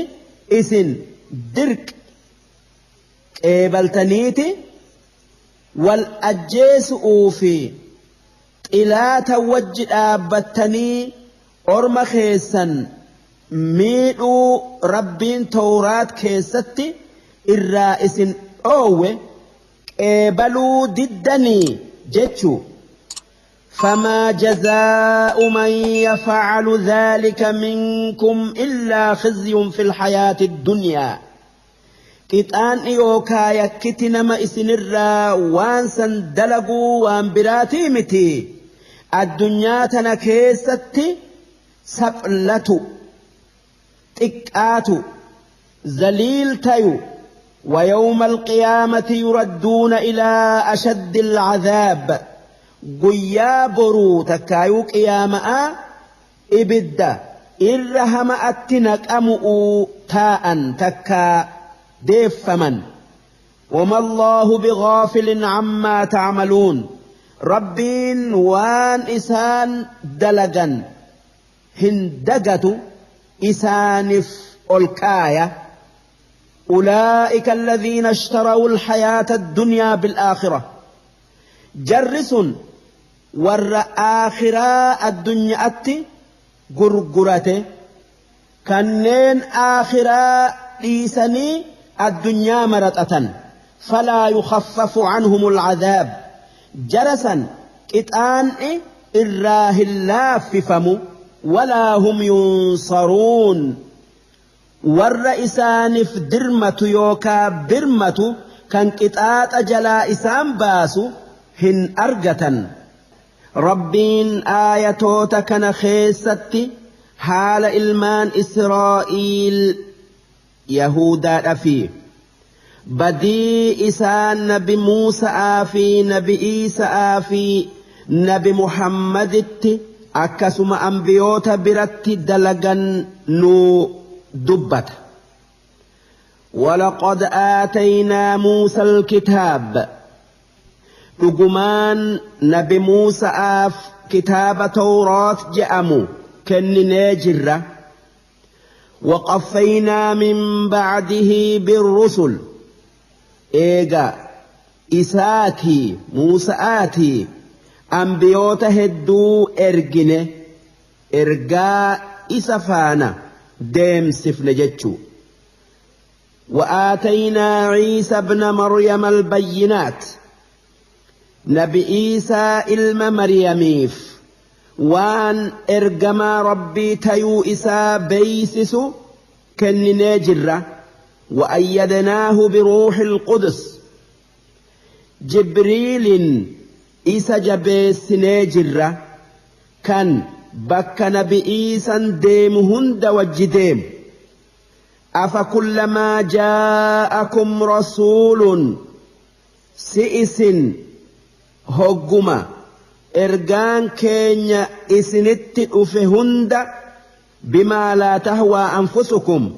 isin dirqe qeebaltaniiti wal ajjeesu'uu fi xilaata wajji dhaabbattanii orma keessan Miidhuu Rabbiin Tawraat keessatti irraa isin dhoowwe qeebaluu diddanii jechuu. فما جزاء من يفعل ذلك منكم إلا خزي في الحياة الدنيا. Qixaan yookaa yakkiti nama isinirraa waan san dalaguu waan biraatii miti, addunyaa tana keessatti saphlatu, xiqqaatu, zaliil tayu. ويوم القيامة يردون إلى أشد العذاب. Guyyaa boruu takkaayuu qiyaama'a ibidda irra hama'atti naqamu'uu taa'an takkaa deeffaman. وما الله بغافل عما تعملون. Rabbiin waan isaan dalagan hin dagatu, isaanif ol kaaya. أولئك الذين اشتروا الحياة الدنيا بالآخرة. Jarri sun warra aakhiraa addunyaatti gurgurate, kanneen aakhiraa dhiisanii addunyaa maraxatan. فلا يخفف عنهم العذاب. Jara san qixaan'i irraa hin laaffifamu. ولا هم ينصرون. Warra isaaniif dirmatu yookaa birmatu kan qixaaxa jalaa isaan baasu hin argatan. Rabbiin aayatoota kana keessatti haala ilmaan Israa'iil Yahudaadha fi badii isaan Nabi Muusa'aa fi Nabi Iisa'aa fi Nabi Muhammaditti akkasuma ambiyoota biratti dalagan nuu dubbata. ولقد آتينا موسى الكتاب. Dhugumaan Nabi Muusa'aaf kitaaba Tawraat je'amu kenninee jirra. وقفينا من بعده بالرسل. Eega isaatii Muusa'aatii ambiyoota hedduu ergine, ergaa isa faana deemsifne jechuu. وآتينا عيسى ابن مريم البينات. Nabi Iisaa ilma Maryamiif waan ergamaa Rabbii tayuu isaa beeysisu kenninee jirra. وأيدناه بروح القدس. Jibriilin isa jabeessinee jirra, kan bakka Nabi Iisan deemu hunda wajji deemu. أفكلما جاءكم رسول. Si isin hogguma ergaan keenya isinitti dhufe hunda, بما لا تهوى أنفسكم,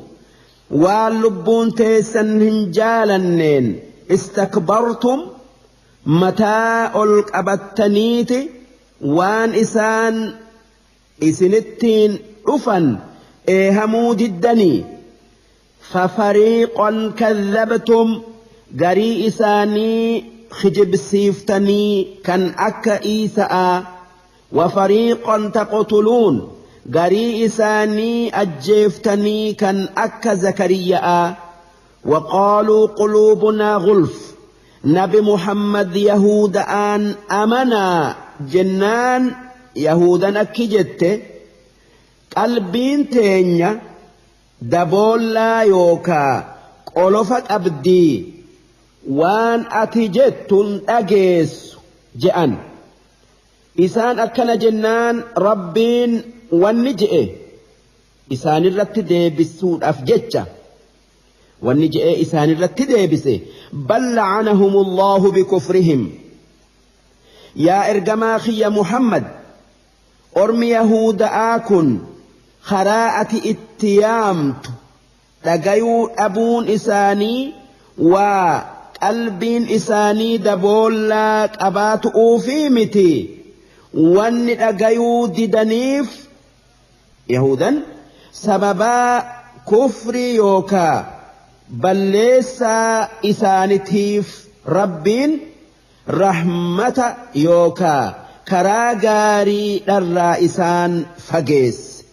waan lubbuun teessan hin jaalanneen, استكبرتم, mataa ol qabattaniiti waan isaan isinittiin dhufan eehamuu diddanii. ففريقا كذبتم, garii isaanii kijibsiiftanii kan akka Iisa'a. وفريقا تقتلون, garii isaanii ajjeeftanii kan akka Zakariya'a. وقالوا قلوبنا غلف. Nabi Muhammad Yahuda'aan amanaa jennaan Yahudan akki jette: qalbiin teenya daboollaa yookaa qolofa qabdii, waan ati jettun dhageessu je'an. Isaan akkana jennaan Rabbiin wanni je'e isaanirratti deebisuudhaaf jecha wanni je'e isaanirratti deebise: بل لعنهم الله بكفرهم. Yaa ergamaa kiyya Muhammad, ormi Yahuda'aa kun karaa ati itti yaamtu dhagayuu dhabuun isaanii waa qalbiin isaanii daboollaa qabaatu'uufii miti. Wanni dhagayuu didaniif Yahudan sababaa kufrii yookaa balleessaa isaanitiif Rabbiin rahmata yookaa karaa gaarii dharraa isaan fageesse.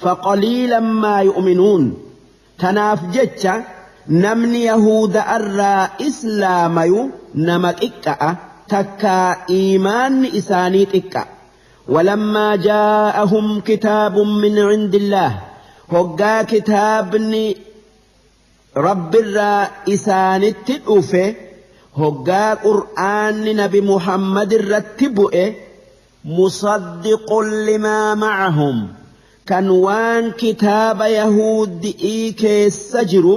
Faqaliilan maa yu'minuun. Tanaaf jecha namni yahuuda'arraa islaamayu nama xiqqa'a, takkaa iimaanni isaanii xiqqa. Walammaa jaa'ahum kitaabun min cindillaah, hoggaa kitaabni rabbirraa isaanitti dhufe, hoggaa qur'aanni nabi Muhammad irratti bu'e, musaddiqun limaa ma'ahum, kan waan kitaaba yahudi'ii keessa jiru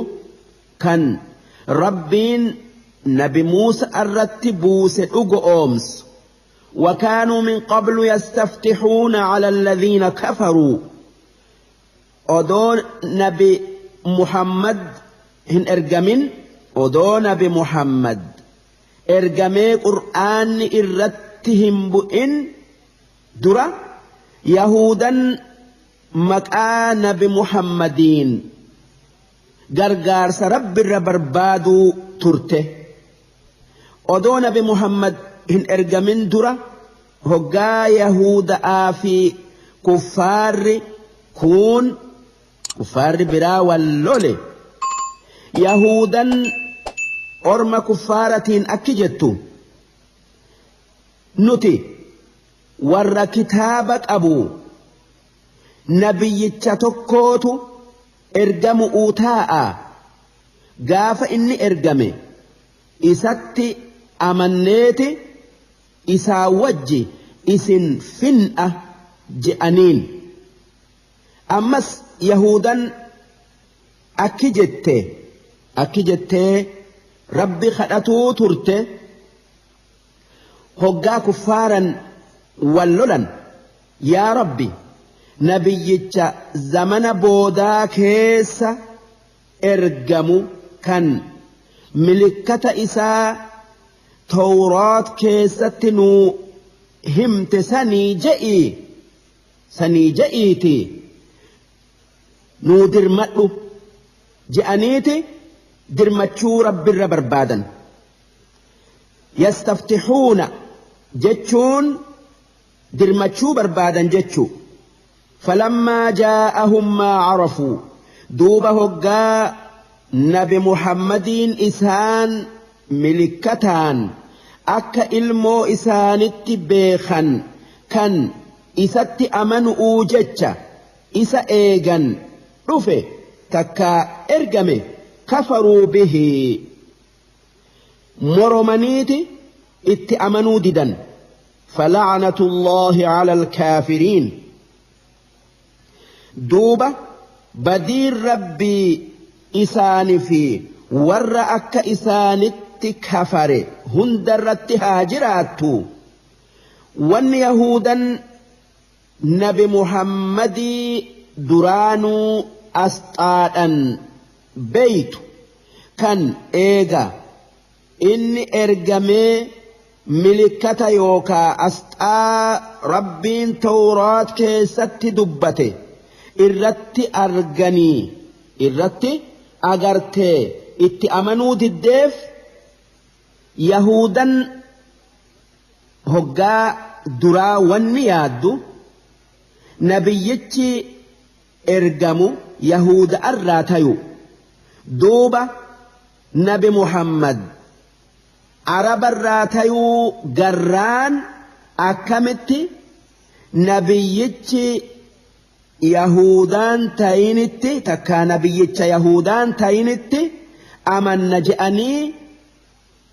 kan rabbiin nabi Muusa irratti buuse dhugo oomsu. وكانوا من قبل يستفتحون على الذين كفروا، odoo nabi Muhammad hin ergamin, odoo nabi Muhammad ergamee qur'aanni irratti hin bu'in dura, yahudan maqaa nabi Muhammadiin gargaarsa rabbirra barbaaduu turte. Odoo nabi Muhammad hin ergamin dura, hoggaa yahuda'aa fi kuffaarri kuun kuffaarri biraa wal lole, yahudan orma kuffaaratiin akki jettu: nuti warra kitaaba qabu, nabiyyicha tokkootu ergamu'uu taa'a, gaafa inni ergame isatti amanneeti isaa wajji isin fin'a je'aniin. Ammas yahudan akki jette, akki jettee rabbi kadhatuu turte hoggaa kuffaaran wal lolan: yaa rabbi, nabiyyicha zamana boodaa keessa ergamu kan milikkata isaa tawraat keessatti nuu himte sanii je'ii, sanii je'iiti nuu dirmadhu je'aniiti dirmachuu rabbirra barbaadan. Yastaftixuuna jechuun dirmachuu barbaadan jechuu. Falammaa jaa'ahum maa carafuu, duuba hoggaa nabi Muhammadiin isaan milikkataan akka ilmoo isaanitti beekan kan isatti amanu'uu jecha isa eegan dhufe takkaa ergame, kafaruu bihi, moromaniiti itti amanuu didan. فلعنة الله على الكافرين، duuba badiin rabbii isaani fi warra akka isaanitti kafare hundarratti haa jiraattu. Wanni yahudan nabi Muhammadii duraanuu asxaadhan beeytu kan eega inni ergamee milikkata yookaa asxaa rabbiin tawraat keessatti dubbate irratti arganii irratti agartee itti amanuu diddeef, yahudan hoggaa duraa wanni yaaddu nabiyyichi ergamu yahuda irraa tayu. Duuba nabi Muhammad arabarraa tayuu garraan akkamitti nabiyyichi yahudaan tayinitti takkaa nabiyyicha yahudaan tayinitti amanna je'anii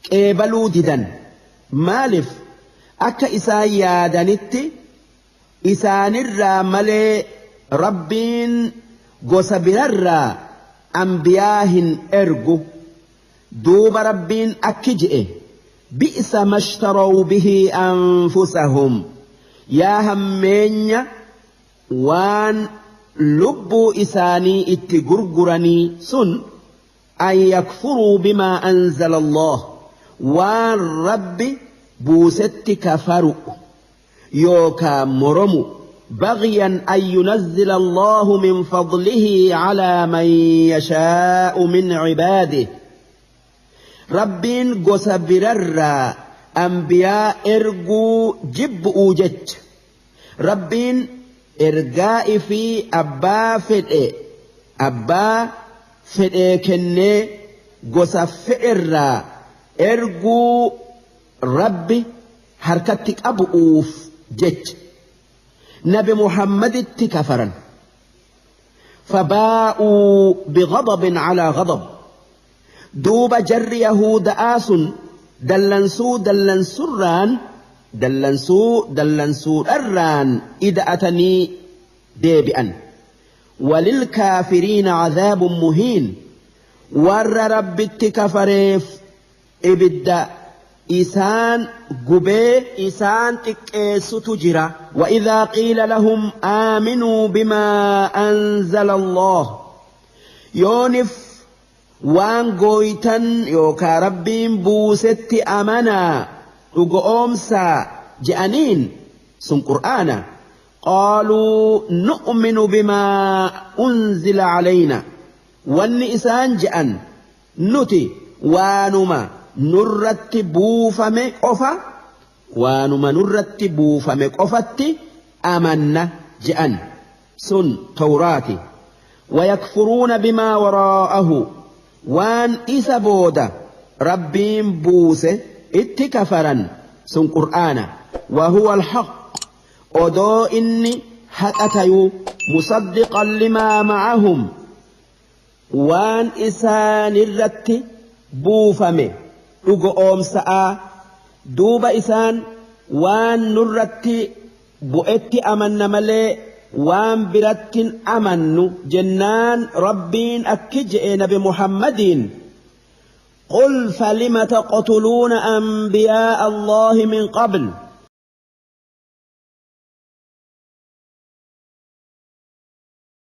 qeebaluu didan? Maaliif? Akka isaan yaadanitti isaanirraa malee rabbiin gosa birarraa ambiyaa hin ergu. Duuba rabbiin akki je'e: bi'sa mashtaraw bihi anfusahum, yaa hammeenya waan lubbuu isaanii itti gurguranii sun, an yakfuruu bimaa anzala Allah, waan rabbi buusetti kafaru yookaa moromu, بغيا أن ينزل الله من فضله على من يشاء من عباده. Rabbiin gosa birarraa ambiyaa erguu jibbu'uu jecha rabbiin Ergaa ifii abbaa fedhe abbaa fedhee kennee gosa fedherraa erguu Rabbi harkatti qabu'uuf jecha nabi Muhammaditti kafaran. فباءوا بغضب على غضب. دوب جر يهود آس دلنسو دلنسران دلنسو دلنسو الران إذا أتني ديبئا. وللكافرين عذاب مهين. ور رب التكفريف إبدا إسان قبي إسان تكيس تجرى. وإذا قيل لهم آمنوا بما أنزل الله يونف وان قويتن يوكا ربين بوست أمنا أقومسا جأنين سن قرآنا قالوا نؤمن بما أنزل علينا وان إسان جأن نتي وانما نرت بوفم قفا وانما نرت بوفم قفت أمنا جأن سن توراتي. ويكفرون بما وراءه وان إسبودا ربين بوسه اتكفرا سن قرآنا وهو الحق أدو إني حقتيو مصدقا لما معهم وان إسان الرت بوفم dhugoomsa'a duuba isaan waan nurratti bu'etti amanna malee waan birattin amannu jennaan Rabbiin akki je'e nabi Muhammadiin قل فلم تقتلون أنبياء الله من قبل.